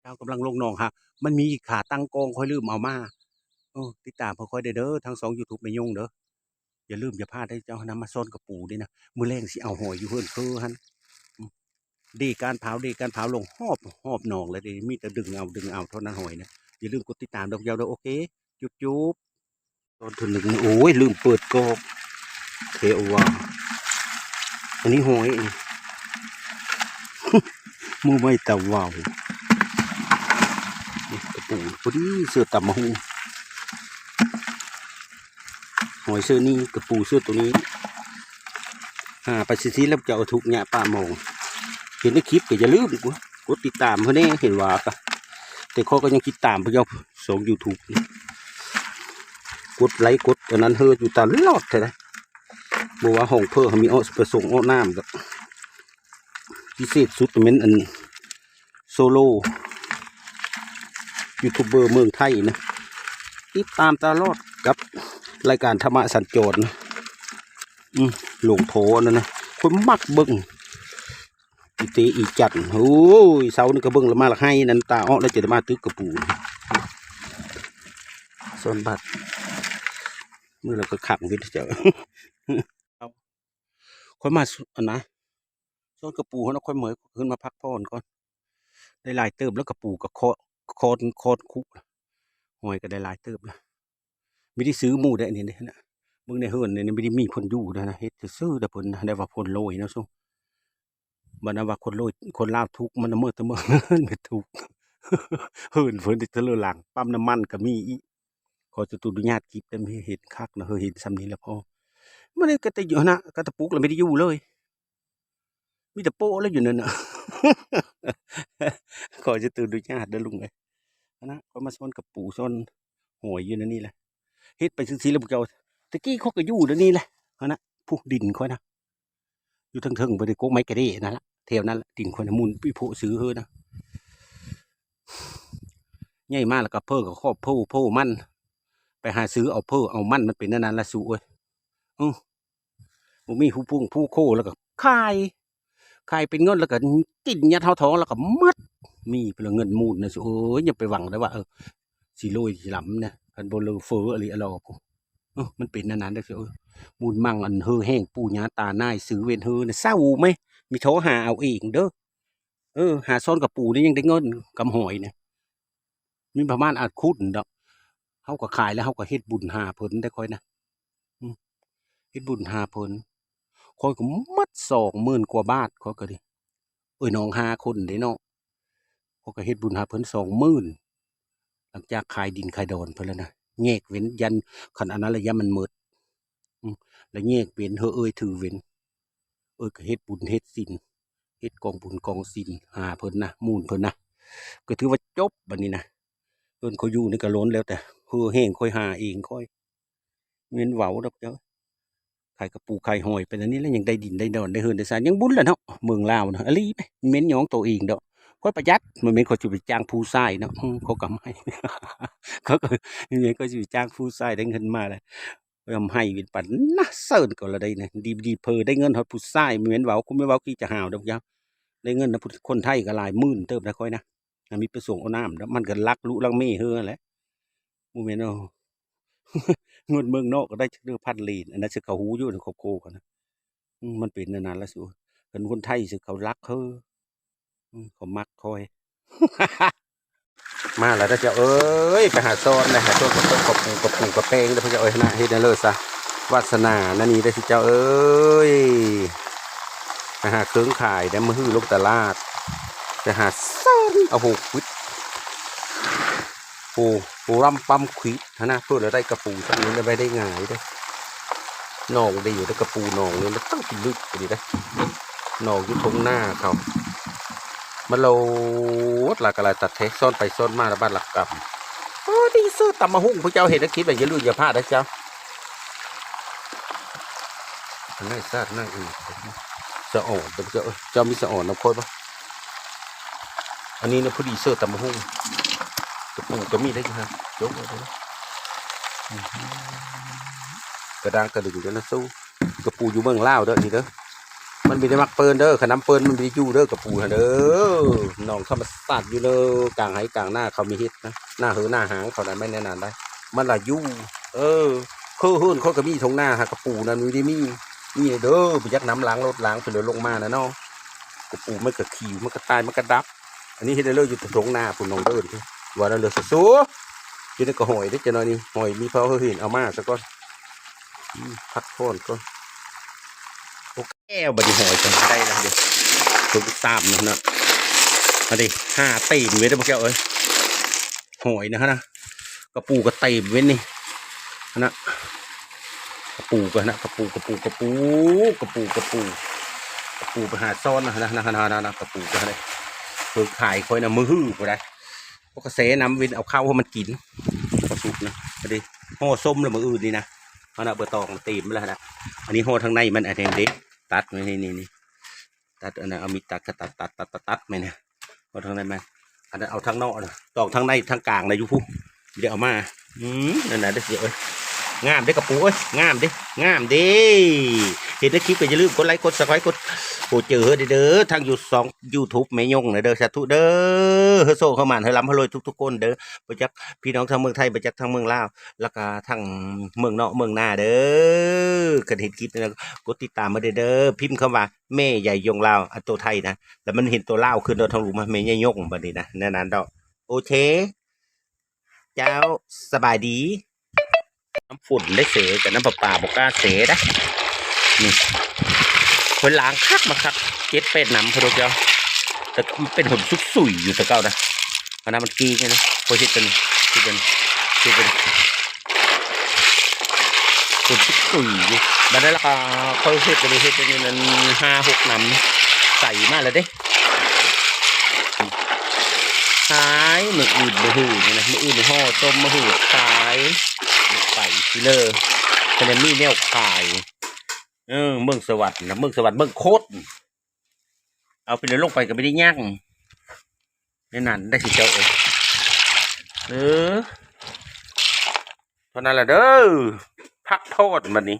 ເຈົ້າກຳລັງລົງໜອງຫາ ມັນມີອີກຂາຕັ້ງກ້ອງ ຂ້ອຍລືມເອົາມາ. ເອີ ຕິດຕາມເພິ່ນຂ້ອຍແດ່ເດີ ທາງຊ່ອງຢູທູບແມ່ຍົງເດີ. ຢ່າລືມຢ່າພາດເດີເຈົ້າ ນຳມາຊ້ອນກະປູເດ້ນະ. ມື້ແລງຊິເອົາຫອຍຢູ່ເຮືອນເຄີຫັ້ນ. ອືມ ເດການພາວ ເດການພາວລົງຮອບ ຮອບໜອງແລ້ວເດ ມີແຕ່ດຶງເອົາ ດຶງເອົາເທົ່ານັ້ນຫອຍນະ. ຢ່າລືມກົດຕິດຕາມເດີເຈົ້າເດີ. ໂອເຄ ຈຸບໆ. ຕອນເທື່ອໜຶ່ງ ໂອ້ຍ ລືມເປີດກອກ ເທອອກວ່າ ອັນນີ້ຫອຍ ມືໃໝ່ຕາວາວ ນີ້ກະປູ ພໍດີເສື້ອຕຳບັກຫຸ່ງ ຫອຍເສື້ອນີ້ ກະປູເສື້ອໂຕນີ້. ຫາໄປຊິໆ ແລ້ວຈະເອົາທຸກຍະປະມອງ. ເຫັນໃນຄລິບກໍຢ່າລືມກົດຕິດຕາມເພິ່ນແດ່ ເຫັນວ່າກະ ແຕ່ຂ້ອຍກໍຍັງຕິດຕາມພວກເຈົ້າຊ່ອງຢູທູບ ກົດໄລກົດອັນນັ້ນເຮີຢູ່ຕະຫຼອດແທ້. ບໍ່ວ່າຫ້ອງເພີ ມີອອກ ໄປສົ່ງອອກນ້ຳ ກໍພິເສດສຸດແມ່ນອັນ ໂຊໂລຢູທູບເບີເມືອງໄທນະ ຕິດຕາມຕະຫຼອດກັບລາຍການທຳມະສັນຈອນນະ. ອືມ ຫຼວງພໍ່ນັ້ນນະ ຂ້ອຍມັກເບິ່ງ ອີເຕອີຈັນ. ໂອ້ຍ ເຊົ້ານີ້ກໍເບິ່ງລະມາລະໄຫ້ນັ້ນ ຕາອອກແລ້ວຈະໄດ້ມາຕຶກກະປູ ສອນບັດ ມື້ລະກໍຄັກເວດເຈົ້າ. ຂ້ອຍມາ ອັນນະ ສວນກະປູຫັ້ນນະ ຂ້ອຍເມື່ອຍ ຂຶ້ນມາພັກຜ່ອນກ່ອນ. ໄດ້ຫຼາຍເຕີບແລ້ວ ກະປູກະຄອນ ຄອນ ຄອນຄຸ ຫອຍກະໄດ້ຫຼາຍເຕີບແລ້ວ. ມີແຕ່ຊື້ໝູ່ໄດ້ອັນນີ້ເດ້ນະ ເບິ່ງໃນເຮືອນນີ້ ມີແຕ່ມີເພິ່ນຢູ່ເດ້ນະ ເຮັດຊື່ໆ ແຕ່ເພິ່ນນະ ໄດ້ວ່າເພິ່ນໂລຍເນາະ. ບັດນັ້ນວ່າຄົນໂລຍ ຄົນລາວທຸກ ມັນນະເມີດຕະເມີດ ແມ່ນທຸກ ເຮືອນເພິ່ນແຕ່ລະຫຼັງ ປ້ຳນ້ຳມັນກໍມີອີກ. ຂໍຈະຕຸອະນຸຍາດກິບໄດ້ ເຫັນຄັກນະ ເຮີ ເຫັນຊ່ຳນີ້ລະພໍ. ມັນກະແຕ່ຢູ່ຫັ້ນນະ ກະຕະປຸກລະມີແຕ່ຢູ່ເລີຍ ມີແຕ່ໂປະລະຢູ່ນັ້ນນະ. ຂໍຈະຕຸອະນຸຍາດເດີລຸງເອີຍ ຫັ້ນນະ. ຂ້ອຍມາສອນກະປູ ສອນຫອຍຢູ່ໃນນີ້ແຫຼະ ເຮັດໄປຊື່ໆ ລະພວກເຈົ້າ. ແຕ່ກີ້ຂ້ອຍກໍຢູ່ໃນນີ້ແຫຼະ ຫັ້ນນະ ຜູ້ດິນຂ້ອຍນະ ຢູ່ເທິງໆ ບໍ່ໄດ້ກົກໄມ້ກະເດນັ້ນລະ ແຖວນັ້ນລະ ດິນຂ້ອຍນະ ໝູນປີໂພະຊື້ເຮີນະ. ໃຫຍ່ມາລະກະເພີກະຄອບໂພໂພມັນ ໄປຫາຊື້ເອົາເພີເອົາມັນ ມັນເປັນແນວນັ້ນລະສູເອີຍ. ອື ບໍ່ມີຜູ້ພຸງຜູ້ໂຄ ລະກະຂາຍ ຂາຍເປັນເງິນ ລະກະກິນຍັດເຂົ້າທ້ອງ ລະກະໝົດ. ມີເພິ່ນລະເງິນມູນນະສູເອີຍ. ຢ່າໄປຫວັງໄດ້ວ່າ ເອີ ຊິລວຍຊິລ້ຳນະ ຄັນບໍ່ເລີເຟີອະລິອະລໍພຸ້ນ. ເອີ ມັນເປັນອັນນັ້ນເດີ ເອີ ບຸນມັງອັນເຮີແຮງປູ່ຍ່າຕານາຍ ຊື່ເວນເຮີນະ ເຊົາແມ ມີໂທຫາເອົາເອງເດີ. ເອີ ຫາຊ້ອນກະປູນີ້ຍັງໄດ້ເງິນກຳຫອຍນະ ມີປະມານອາດຄຸນດອກ. ເຮົາກໍຂາຍແລ້ວ ເຮົາກໍເຮັດບຸນຫາເພິ່ນໄດ້ຂ້ອຍນະ. ອື ເຮັດບຸນຫາເພິ່ນ ຂ້ອຍກໍໝົດສອງໝື່ນກວ່າບາດ ຂ້ອຍກໍດີ ເອີຍ ນ້ອງຫ້າຄົນເດ້ເນາະ. ຂ້ອຍກໍເຮັດບຸນຫາເພິ່ນສອງໝື່ນ ຫຼັງຈາກຂາຍດິນຂາຍດອນເພິ່ນແລ້ວນະ ແຍກເວັ້ນ ຢ້ານ ຄັນອັນນັ້ນລະຢ້ານມັນໝົດ. ອື ລະແຍກເວັ້ນ ເຮີເອີຍຖືເວັນ ເອີຍກໍເຮັດບຸນເຮັດສິນ ເຮັດກອງບຸນກອງສິນຫາເພິ່ນນະ ໝູນເພິ່ນນະ ກໍຖືວ່າຈົບບັດນີ້ນະ. ເພິ່ນເຂົາຢູ່ນີ້ກໍລ້ນແລ້ວ ແຕ່ເຮີແຮງຂ້ອຍຫາເອງຂ້ອຍ ແມ່ນເວົ້າດອກເຈົ້າ. ຂາຍກະປູຂາຍຫອຍໄປແນວນີ້ແຫຼະ ຍັງໄດ້ດິນໄດ້ດອນໄດ້ເຮືອນໄດ້ຊານ ຍັງບຸນລະເນາະ ເມືອງລາວນະ ອະລີ ແມ່ນຍ້ອງໂຕເອງດອກ. ຂ້ອຍປະຢັດ ບໍ່ແມ່ນຂ້ອຍຊິໄປຈ້າງຜູ້ຊາຍເນາະ ເຂົາກໍໃຫ້ ເຂົາກໍ ແມ່ນຂ້ອຍຊິໄປຈ້າງຜູ້ຊາຍໄດ້ເງິນມາແລ້ວ ເອີ ໃຫ້ເປັນປັນນະ ເຊີນກໍລະໄດ້ນະ ດີໆ ເພີໄດ້ເງິນຮອດຜູ້ຊາຍ ແມ່ນເວົ້າ ຄຸມແມ່ນເວົ້າຂີ້ຈະຫາວເດີເຈົ້າ. ໄດ້ເງິນນຳຄົນໄທກໍຫຼາຍໝື່ນເຕີບນະຂ້ອຍນະ ມີໄປສົ່ງເອົານ້ຳ ມັນກໍລັກລຸລັກເມເຮີຫັ້ນແຫຼະ ບໍ່ແມ່ນເອົາ ເງິນເມືອງນອກກໍໄດ້ຈັກເທື່ອພັນເລນ ອັນນັ້ນຊິເຂົາຮູ້ຢູ່ໃນຄອບຄົວເຂົານະ. ອື ມັນເປັນແນວນັ້ນລະສູ ຄັນຄົນໄທຊິເຂົາລັກເຮີ ອື ເຂົາມັກຂ້ອຍ. ມາແລ້ວເດີເຈົ້າເອີຍ ໄປຫາຊ້ອນນະ ຫາຊ້ອນກະປົງກະປູກະປຸງກະແປງເດີເຈົ້າເອີຍນະ. ເຮັດແນວເລີຊະ ວາສະໜານະນີ້ເດີເຈົ້າເອີຍ ໄປຫາເຄື່ອງຂາຍເດີ ມາຮືລົງຕະຫຼາດ ໄປຫາຊ້ອນເອົາໂຫປຶດ ໂຫ ໂຫລຳປ້ຳຂວີດຫັ້ນນະ ເພື່ອລະໄດ້ກະປູຊ້ຳນີ້ລະໄດ້ ໄດ້ຫງາຍເດີ. ໜອງດີເດີ ກະປູໜອງນີ້ມັນຕັ້ງເປັນລຶກນີ້ເດີ ໜອງຢູ່ທົ່ງນາເຂົາ ມາໂລດຫຼາຍກະຫຼາຍຕັດແທ້ ຊ້ອນໄປຊ້ອນມາລະບາດລະກຳ. ໂອ້ ດີເຊີຕຳບັກຫຸ່ງ ພວກເຈົ້າເຫັນແລ້ວຄິດວ່າຢ່າລືມຢ່າພາດເດີເຈົ້າ. ອັນນັ້ນຊາດນັ້ນອີກ ສະອອນເດີເຈົ້າເອີຍ ເຈົ້າມີສະອອນນຳຂ້ອຍບໍ່? ອັນນີ້ນະ ພໍດີເຊີຕຳບັກຫຸ່ງ ກະປູກໍມີໄດ້ຢູ່ຫັ້ນ ຈົກເອົາເດີ. ກະດ້າງກະດຶງເດີນະສູ້ ກະປູຢູ່ເມືອງລາວເດີ ນີ້ເດີ ມ ມັນບໍ່ໄດ້ມັກເປີນເດີ ຄັນນຳເປີນມັນບໍ່ໄດ້ຢູ່ເດີ ກະປູຫັ້ນເດີ ໜອງທຳມະຊາດຢູ່ເດີ ກາງໄຮ່ກາງນາເຂົາມີເຮັດນະ ໜ້າເຫີໜ້າຫາງເຂົານະ ແມ່ນແນວນັ້ນໄດ໋ ມັນລະຢູ່ ເອີ ຄືເຮືອນຂ້ອຍກະມີທົ່ງນາ ຫາກະປູນັ້ນບໍ່ໄດ້ມີ ມີເດີ ບໍ່ຈັກນຳຫຼັງລົດຫຼາງໄປເລີຍລົງມານະເນາະ ກະປູມັນກະຂິວ ມັນກະຕາຍ ມັນກະດັບ ອັນນີ້ເຮັດໄດ້ເລີຍ ຢູ່ແຕ່ທົ່ງນາພຸ້ນ ນ້ອງເດີນ ວ່າແລ້ວເລີຍ ສູ້ໆ ຢູ່ໃນກະຫອຍເດ້ ຈັກໜ້ອຍນີ້ ຫອຍມີເຜົາເຫັນ ເອົາມາຊະກ່ອນ ອືມ ພັກຜ່ອນກ່ອນ ໂອເຄ ບັດນີ້ຫອຍກະໄດ້ແລ້ວເດ້ ສົມຕຳນະ ອັນນີ້ ຫາຕີນເວີຍເດີ ພວກເຈົ້າເອີຍ ຫອຍນະຫັ້ນນະ ກະປູກະຕີນເວີຍນີ້ ຫັ້ນນະ ກະປູກະຫັ້ນນະ ກະປູ ກະປູ ກະປູ ກະປູ ກະປູ ກະປູໄປຫາຊ້ອນນະຫັ້ນນະ ຫັ້ນນະ ກະປູກະຫັ້ນນະ ເພິ່ນຂາຍຂ້ອຍນະ ມື້ຮືພຸ້ນໃດ ພວກກະແສນຳເວັນເອົາເຂົ້າໃຫ້ມັນກິນ ກະສຸກນະ ອັນນີ້ຫໍ່ສົ້ມແລ້ວມື້ອື່ນນີ້ນະ ຫັ້ນນະ ໃບຕອງເຕັມແລ້ວຫັ້ນນະ ອັນນີ້ຫໍ່ທາງໃນມັນ ອັນນີ້ເດ້ ຕັດໄວ້ນີ້ ນີ້ ນີ້ ຕັດອັນນັ້ນ ເອົາມີດຕັດກະຕັດ ຕັດ ຕັດ ຕັດ ຕັດແມ່ນນະ ເອົາທາງໃນມາ ອັນນັ້ນເອົາທາງນອກນະ ຕອກທາງໃນທາງກາງນະ ຢູ່ພຸ້ນ ບໍ່ໄດ້ເອົາມາ ອືມ ນັ້ນນະເດີເສືອເອີຍ ງາມເດ້ກະປູເອີຍ ງາມເດ້ ງາມເດ້ ເຫັນໃນຄລິບກະຢ່າລືມກົດໄລກົດຊັບສະໄຄຣບ໌ ກົດໂຫເຈີເຮີເດີ ທາງຢູ່ຊ່ອງຢູທູບແມ່ຍົງນະເດີ ສາທຸເດີ ເຮີໂຊກເຮີໝານ ເຮີລ່ຳເຮີລວຍທຸກໆຄົນເດີ ບໍ່ຈັກພີ່ນ້ອງທາງເມືອງໄທ ບໍ່ຈັກທາງເມືອງລາວ ແລ້ວກະທາງເມືອງນອກເມືອງນາເດີ ຄັນເຫັນຄລິບແລ້ວ ກົດຕິດຕາມມາເດີ ພິມຄຳວ່າ ແມ່ໃຫຍ່ຍົງລາວ ອັນໂຕໄທນະ ແລ້ວມັນເຫັນໂຕລາວຂຶ້ນໂດດທາງລຸ່ມ ແມ່ໃຫຍ່ຍົງ ບັດນີ້ນະ ແນວນັ້ນດອກ ໂອເຄ ເຈົ້າ ສະບາຍດີ ນ້ຳຝົນໄດ້ເສ ກະນ້ຳປະປາບໍ່ກ້າເສໄດ໋ ນີ້ ຂ້ອຍລ້າງຄັກມາຄັກ ເຈັດແປດນ້ຳພຸ້ນດອກເຈົ້າ ແຕ່ມັນເປັນຫົນສຸກສຸຍຢູ່ແຕ່ເກົ່ານະ ອັນນັ້ນມັນກີ້ນີ້ນະ ຂ້ອຍເຮັດອັນນີ້ ເຮັດອັນນີ້ ເຮັດອັນນີ້ ເປັນສຸກສຸຍຢູ່ ບາດນັ້ນລະກະຂ້ອຍເຮັດ ບໍ່ໄດ້ເຮັດອັນນີ້ນັ້ນ ຫ້າຫົກນ້ຳ ໃສມາແລ້ວເດ້ ຂາຍມື້ອື່ນມື້ຮືນີ້ນະ ມື້ອື່ນຫໍ່ຕົ້ມ ມື້ຮືຂາຍ ໄປຊິເລີ ຄັນໄດ້ມີແນວຂາຍ ເອີ ເມືອງສະຫວັດນະ ເມືອງສະຫວັດ ເມືອງຄົດ ເອົາໄປແລ້ວລົງໄປກະບໍ່ໄດ້ຍັງ ໃນນັ້ນໄດ້ຊິເຈົ້າເອີຍ ເອີ ເທົ່ານັ້ນລະເດີ ພັກຜ່ອນບັດນີ້